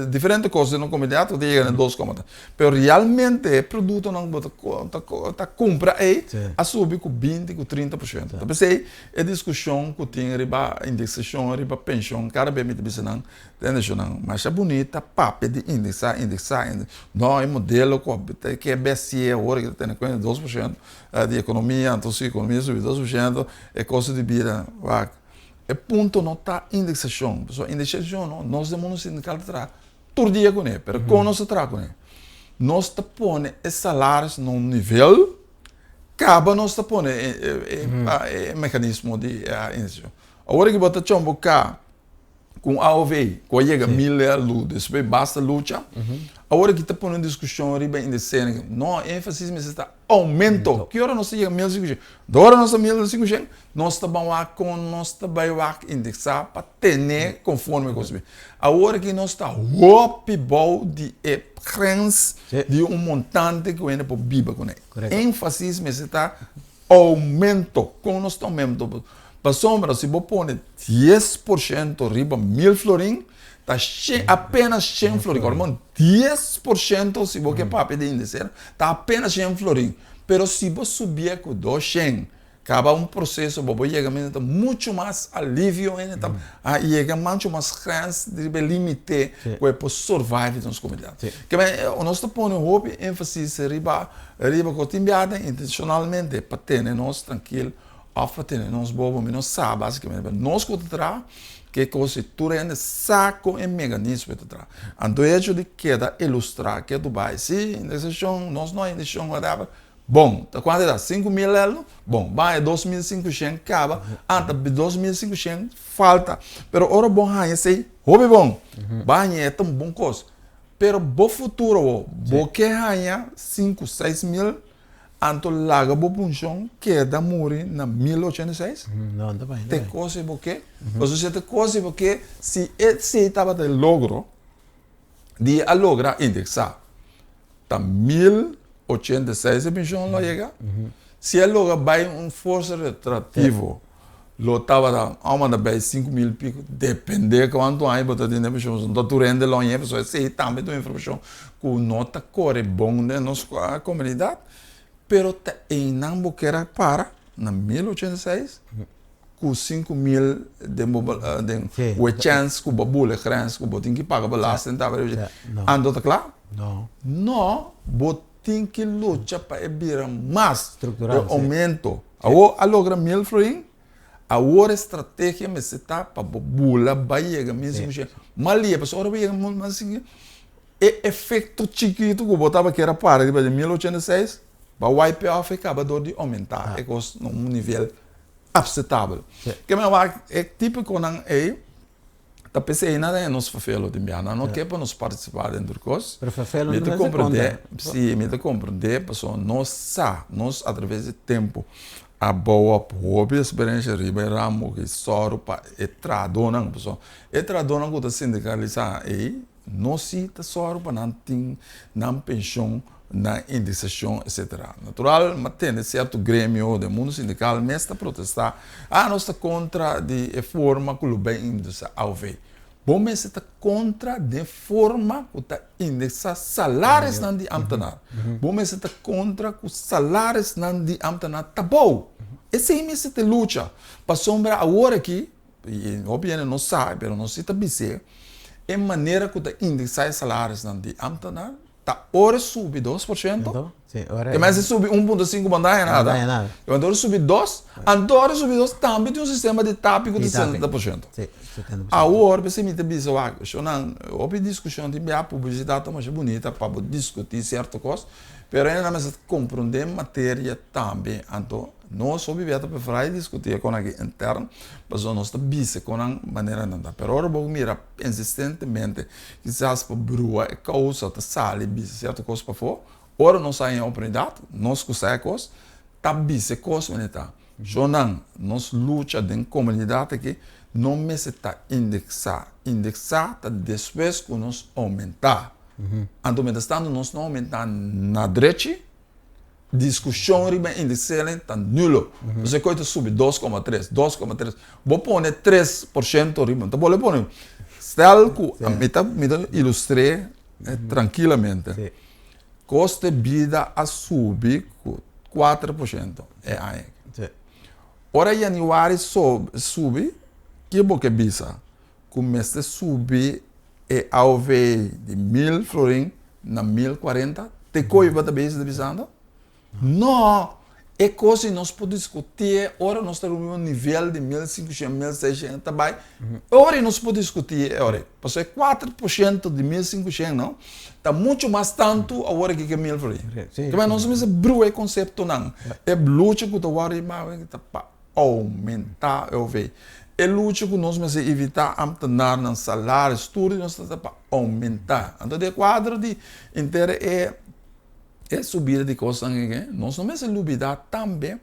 diferente kos den un komunidat ku ta yega na dos koma ta. Pero realmente e produktonan ku bo ta ta kumpra ei a subi ku 20 ku 30 por shento. Ta p'esei e diskushon ku tin riba indeksashon riba penshon kada bes mi ta bisa nan Tendeshonnan masha bunita papia di indeksa, indeksa, indeksa. No, e modelo ku ta ke BSC awor ke ta tene kuenta 2 por shento di ekonomia, anto si ekonomia subi 2 por shento e kosto di bida wak. E punto no ta indeksashon, pasobra indeksashon no, nos den mundu sindikal ta traha tur dia kuné, pero kon nos ta traha kuné? Nos ta pone e salaris na un nivel, kaba nos ta pone e mekanismo di indeksashon. Awor ki bo ta chomboká ku un AOV ku a yega mil e alu despues basta lucha awor aki ta pone un diskushon riba indesering no énfasis mester ta oumento ki ora nos ta yega 1500 di ora nos ta 1500 nos ta ban wak kon nos ta bai wak indeksá pa tene konforme ku awor aki nos ta hopi bou di e grens di un montante ku hende por biba kuné énfasis mester ta Oumento, kon nos ta oumento? Pasobra si bo pone 10 por shento riba 1000 florin, ta shen, apenas 100 florin. Ora bon, 10 por shento si bo ke papia di indesera, ta apenas 100 florin. Pero si bo subié ku 200, Kaba un proseso bo por yega mester ta muchu mas alivio hende ta a yega muchu mas grens riba e limite ku e por survive den nos komunidat. Ke men nos ta pone hopi énfasis riba riba ku tin biaha ta intenshonalmente pa tene nos trankil òf pa tene nos bobo mi no sa basikamente pero nos ku ta traha ke kos si tur hende sa kon e meganismo ta traha. Anto e hecho di keda ilustrá ke tu bai si indekshon nos no indekshon whatever. Bon, ta kuantu e ta? 5000 lèlno? Bon, ban e 2500 kaba, anta 2500 falta. Pero ora bo haña esei, hopi bon. Bo haña e ta un bon kos. Pero bo futuro bo, bo ke haña sinku, 6000, anto laga bo punshon keda muri na 1086? No, no ta bai, no ta bai. Te kos ei bo ke? Pasobra si e te kos ei bo ke, si esei tabata e logro di a logra indeksá, Ta 1086 e penshon lo a yega. Si a logra bai un forsa retroaktivo lo tabata a manda bai 5000 piko depende kuantu aña bo ta tin den penshon. No ta tur hende lo haña pasobra esei tambe ta un informashon ku no ta kore bon den nos komunidat. Pero ta einan bo kier a para na 1086 ku 5000 den bo den ku e chèns ku bo bula e grens ku bo tin ki paga belasting ta anto ta kla? No. No, bo tin ki lucha pa e bira mas Struktural, e sí. oumento. Awor a logra 1000 florin, awor e strategia mester ta pa bo bula bai yega 1500. Mas lia, pasobra ora bo yega mas e efekto chikitu ku bo tabata kier a para riba di 1086, bo a wipe off e kaba dor di oumenta e kos na un nivel apsetabel. Ke men wak e tipikonan ei. Ta p'esei nan ta nos fervelo tin bia. Nan no ke pa nos partisipá den tur kos. Pero fervelo Mi no ta mester komprendé, konta. sí, mi ta komprendé pasobra nos sa, nos atraves di tempu a bou op hopi eksperensha riba e ramo ku sòru pa e trahadónan. Pasobra e trahadónan ku ta sindikalisá ei, nos sí ta sòru pa nan tin nan penshon, nan indisashon, etsetera. Natural, mi a tende sierto gremio den mundu sindikal mes ta protestá, ah, nos ta kontra di e forma ku lo bai indisá AOV. Bo mester ta kontra den forma ku ta indisá salarisnan di ámtenar. Bo mester ta kontra ku salarisnan di ámtenar ta bou. Esei mester ta e lucha. Pasobra awor aki, i hopi hende no sa, pero nos si ta bis'é, e manera ku ta indisá e salarisnan di ámtenar Ta ora subi 2%, e mester subi 1.5 bo no ta haña nada. E ora subi dos, anto ora subi dos tambe tin un sistema di tapi ku ta 70%. Awor p'esei mi ta bisa wak, shownan, hopi diskushon tin bia publisidat ta masha bunita pa bo diskutí sierto kos, pero hende nan mester komprondé materia tambe. Anto nos hopi bia ta preferá di diskutí e kon aki interno, pasobra nos ta bisa kon nan manera nan ta. Pero ora bo mira insistentemente Kisas pa brua e kousa ta sali bisa sierto kos pafó. Ora nos haña e oportunidat, nos ku sa e kos, ta bisa e kos manera ta. Shownan, nos lucha den komunidat aki no mester ta indeksá. Indeksá ta despues ku nos oumentá. Anto mientrastanto nos no oumentá na drechi. Diskushon riba e indexering ta nulo. Pasobra e koe ta subi 2,3, 2,3. Bo pone 3% riba, ta bole pone. Stel ku, mi ta mi ta ilustr'é trankilamente. Koste bida a subi ku 4% e aña aki. Ora yanüari subi, ke bo ke bisa? Ku mester subi e AOV di 1000 florin na 1040? Te koe bo ta bezig ta bisando? No! E kos ei nos por diskutié ora nos ta riba un nivel di 1500, 1600 ta bai. Ora ei nos por diskutié e ora ei. Pasobra e 4% di 1500 no ta muchu mas tantu awor aki ke 1000 florin. Kibera nos mester brua e konseptonan. E lucha ku ta wòrdu hibá ta pa oumentá AOV. E lucha ku nos mester evitá ámtenarnan salaris tur di nos ta pa oumentá. Anto den e kuadro di henter e e subida di kosnan aki nos no mester lubidá tambe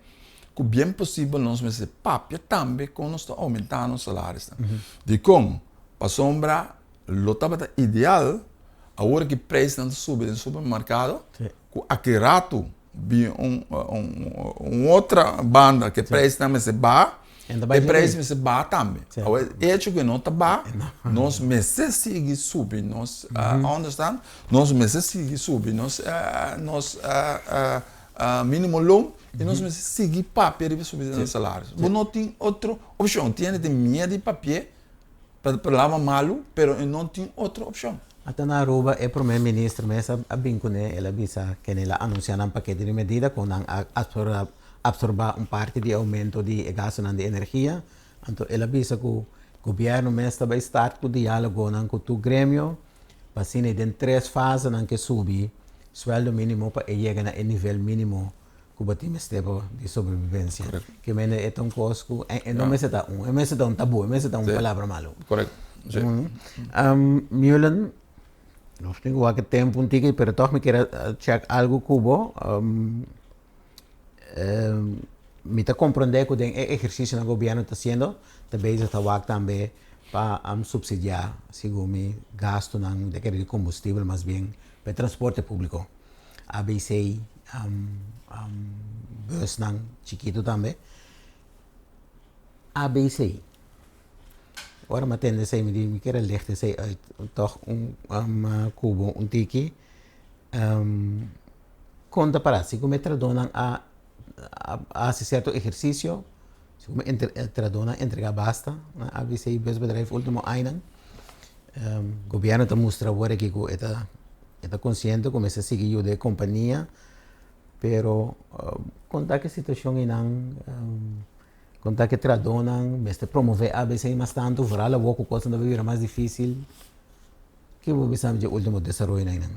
ku bien posibel nos mester papia tambe kon nos ta oumentá nos salarisnan. Dikon? Pasobra lo tabata ideal awor ki preisnan ta subi den supermerkado ku aki ratu Bin un un otra banda ku e preisnan mester baha, e preis mester baha tambe. Awor e hecho ku e no ta baha, nos mester sigui subi nos understand, nos mester sigui subi nos nos minimo loon. I nos mester sigui papia riba subida di salaris. Bo no tin otro opshon. Tin hende tin miedu di papia pa palabra malu, pero e no tin otro opshon. Ata na Aruba e prome minister mes a bin kuné, el a bisa ken el a anunsiá nan pakete di medida ku nan a absorbá un parti di e oumento di e gastunan di energia. Anto el a bisa ku gobièrnu mes ta bai start ku diálogonan ku tur gremio pa asina den tres fasenan ke subi suèldo mínimo pa e yega na e nivel mínimo ku bo tin mester pa di sobrevivensia. Ke mende e ta un kos ku e no mester ta un, e mester ta un tabú, e mester ta un palabra malu. Korekto, si. Mulen, nos tin ku wak e tempu un tiki, pero tòg mi kier a chèk algu ku bo. Mi ta komprondé ku den e ehersisionan ku gobièrnu ta hasiendo ta bezig ta wak tambe pa supsidiá segun mi gastunan de kere di kombustibel mas bien pa e transporte públiko, ABC, bùsnan chikitu tambe. ABC, ora mi a tende esei mi di mi kier a licht esei uit tòg un kubo un tiki. Kon ta para? Si ku e tradónan a hasi sierto ehersisio, si ku e tradónan a entregá basta na ABC Busbedrijf último añanan, gobièrnu ta mustra awor aki ku e ta e ta konsiente ku mester sigui yuda e kompania, pero kon ta ku e situashon einan? Kon ta ku e tradónan mester promové ABC mas tantu, foral awor ku kosnan ta bira mas difísil? Ke bo bisa mi dje ultimo desaroyonan einan?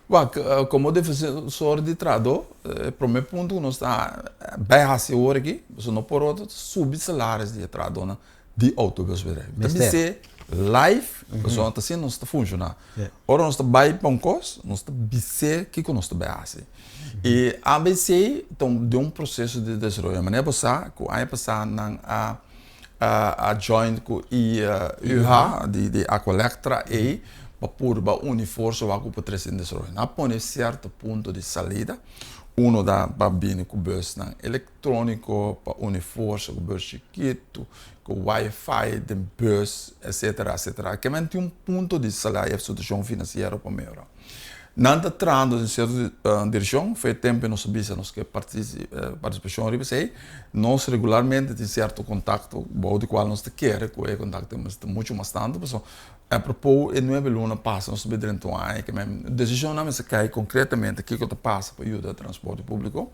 Wak, komo defensor di trahadó, e promé punto ku nos ta bai hasi awor aki, pasobra no por otro, ta subi salaris di e trahadónan di outobusbedrijf. Ta bis'é live, pasobra ta asina nos ta funshoná. Ora nos ta bai pa un kos, nos ta bis'é kiko nos ta bai hasi. I ABC ta den un proseso di desaroyo. Manera bo sa ku aña pasá nan a a join ku IUH di Aqualectra ei pa purba uni forsa wak ku por trese den desaroyo. Nan a pone sierto punto di salida, uno ta pa bini ku busnan elektroniko pa uni forsa ku bus chikitu, ku wifi den bus etcetera etcetera. Kimen tin un punto di salida e situashon finansiero pa mehora. Nan ta trahando den sierto direkshon, for e tempu nos a bisa nos ke partisipashon riba esei. Nos regularmente tin sierto kontakto bou di kual nos ta kere ku e kontakto ta muchu mas tantu pasobra apropo e nuebe luna pasa nos ta bin drenta un aña ke men desishonnan mester kai konkretamente kiko ta pasa pa yuda transporte públiko.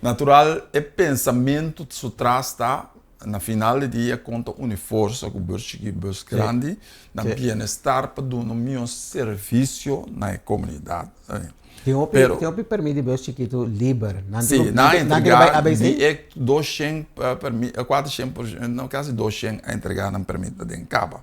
Natural e pensamentu su tras ta Na final di dia kon ta uni forsa ku bus chikí i bus grandi na bienestar pa duna un mihó servisio na e komunidat. Tin hopi tin hopi permit di bus chikitu liber. Nan tin ku nan tin ku bai ABC? Di e doshen permit kuatershen por no kasi doshen a entrega nan permit paden kaba.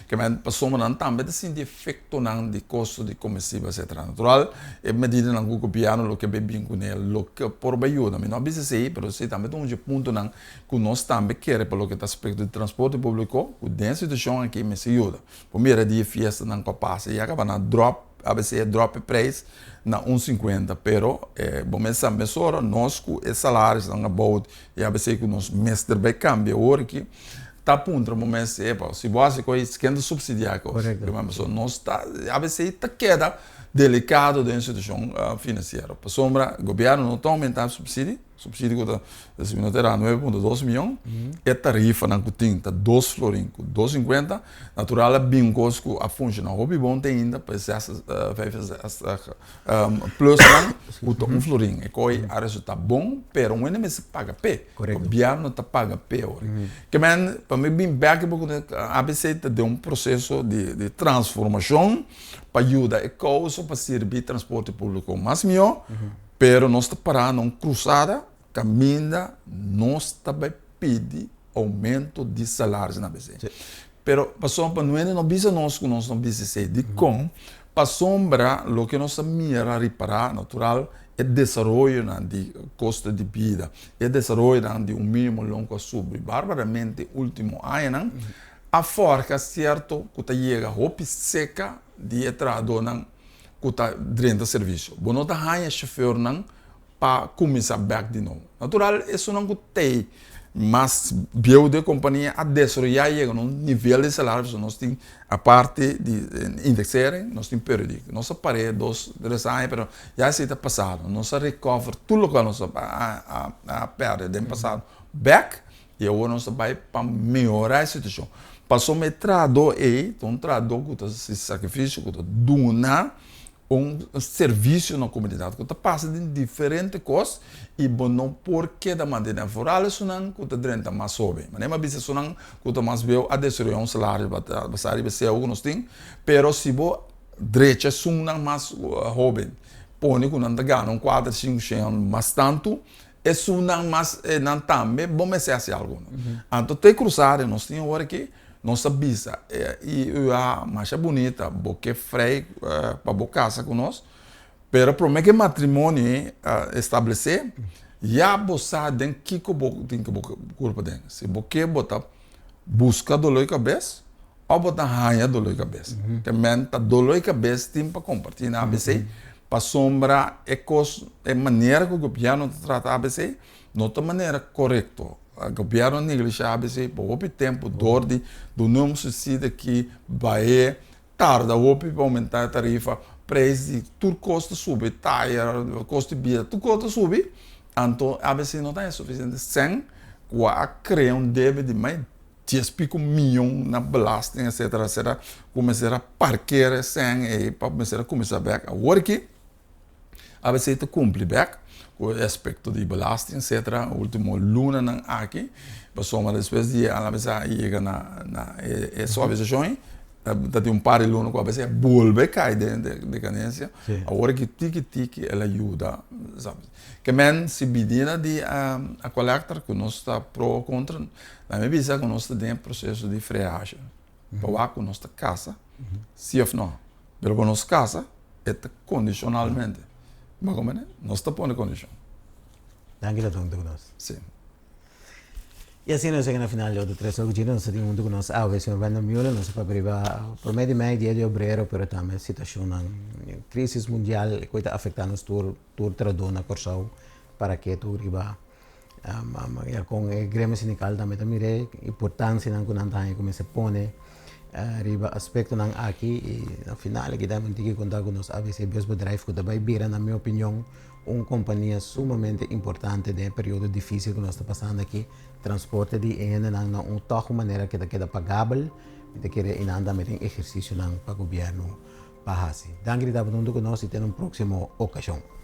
Ke men pasobra nan tambe ta sinti efektonan di kosto di komestibel etcetera. Natural e medidanan ku gobièrnu lo ke bai bin kuné lo ke por bai yuda. Mi no a bisa esei pero esei tambe ta un dje puntonan ku nos tambe kere pa loke ta aspekto di transporte públiko ku den e situashon aki mester yuda. Por mira di e fiestanan ku a pasa ya kaba nan a dròp abc a dròp e preis na un sinkuenta pero bo mes sa mesora nos ku e salarisnan abou di abc ku nos mester bai kambia awor aki ta puntra bo mes epa si bo hasi kos ken ta supsidiá e kos? Pasobra nos ta abc ta keda delikado den e situashon finansiero pasobra gobièrnu no ta oumentá supsidio. Subsidio ku ta si mi no ta erá 9.2 mion, e tarifanan ku tin ta dos florin ku dos sinkuenta, natural a bin kos ku a funshoná hopi bon te ainda pa e 65 plusnan ku ta un florin. E koi a resultá bon, pero un hende mester paga p'e. Gobièrnu ta paga p'e ora. Ke men pa mi bin bèk riba ku ABC ta den un proseso di transformashon pa yuda e kousa pa sirbi transporte públiko mas mihó. Pero nos ta pará na un krusada kaminda nos ta bai pidi oumento di salaris na ABC. Pero pasobra pa nuende no bisa nos ku nos no bisa esei. Dikon? Pasobra loke nos ta mira, ripará, natural, e desaroyonan di kosto di bida, e desaroyonan di un mínimo loon ku a subi barbaramente último añanan, a fòrka sierto ku ta yega hopi seka di e trahadónan. ku ta drenta servisio. Bo no ta haña shofèrnan pa kuminsá bèk di nobo. Natural esunnan ku t'ei mas bieu di e kompania a desaroyá i yega na un nivel di salario pasobra nos tin aparte di indexering nos tin periodiek. Nos a par'é dos tres aña pero ya esei ta pasado. Nos a recover tur lokual nos a pèrdè den pasado bèk i awor nos ta bai pa mehorá e situashon. Pasobra e trahadó ei ta un trahadó ku ta hasi sakrifisio, ku ta duna un servisio na komunidat ku ta pasa den diferente kos i bo no por keda mantené. Foral esunnan ku ta drenta mas hoben. Manera mi a bisa esunnan ku ta mas bieu a desaroyá un salario basá riba e seo ku nos tin, pero si bo drecha esunnan mas hoben pone ku nan ta gana un kuater sinku shen mas tantu, esunnan mas nan tambe bo mester hasi algu. Anto te krusada nos tin awor aki. Nos ta bisa e IUA masha bunita, bo ke frei pa bo kasa ku nos, pero prome ke matrimonio establesé, ya bo sa den kiko bo tin ku bo kurpa den. Si bo ke bo ta buska doló di kabes òf bo ta haña doló di kabes. Ke men ta doló di kabes tin pa kompartí na ABC, pasobra e kos, e manera ku gobièrnu ta trata ABC no ta manera korekto. Gobierno a neglisha ABC pa hopi tempu dor di duna un subsidio ki bae tarda hopi pa aumenta e tarifa, prijs di tur kos ta subi, taya, kos di bida, tur kos ta subi, anto ABC no ta haña sufisiente sèn ku a krea un debe di mas dies piko miyon na belasting etcetera etcetera ku mester a parkera e sèn ei pa mester a kuminsá bèk. Awor aki. ABC ta cumpli bek cu e aspecto di belasting etcetera ultimo lunanan aki pasobra despues di ABC a yega na na e suavisacion ey ta tin un par di luna cu ABC a bolbe cay den decadencia awor aki tiki tiki el a yuda ke men si bidina di a colector cu nos ta pro o contra na mi bisa cu nos ta den e proceso di freage pa wak cu nos ta casa si of no pero cu nos casa. E ta kondishonalmente. Bo a komprende? Nos ta pone kondishon. Danki ta huntu ku nos. Si. I asina nos yega na final di otro tres ora ku djina nos ta tin huntu ku nos awe señor Wendel Muller. Nos a papia riba prome di mei dia di obrero pero tambe situashonnan krisis mundial ku ta afektá nos tur tur trahadó na Kòrsou para ketu riba Ya kon e gremio sindikal tambe ta mira e importansianan ku nan ta haña ku mester pone riba aspektonan aki i na final aki tambe tin ki konta ku nos ABC Busbedrijf ku ta bai bira na mi opinion un kompania sumamente importante den e periodo difisil ku nos ta pasando aki. Transporte di e hendenan na un tòg un manera ku ta keda pagabel mi ta kere einan tambe tin ehersisionan pa gobièrnu pa hasi. Danki di tabata huntu ku nos i te na un próksimo okashon.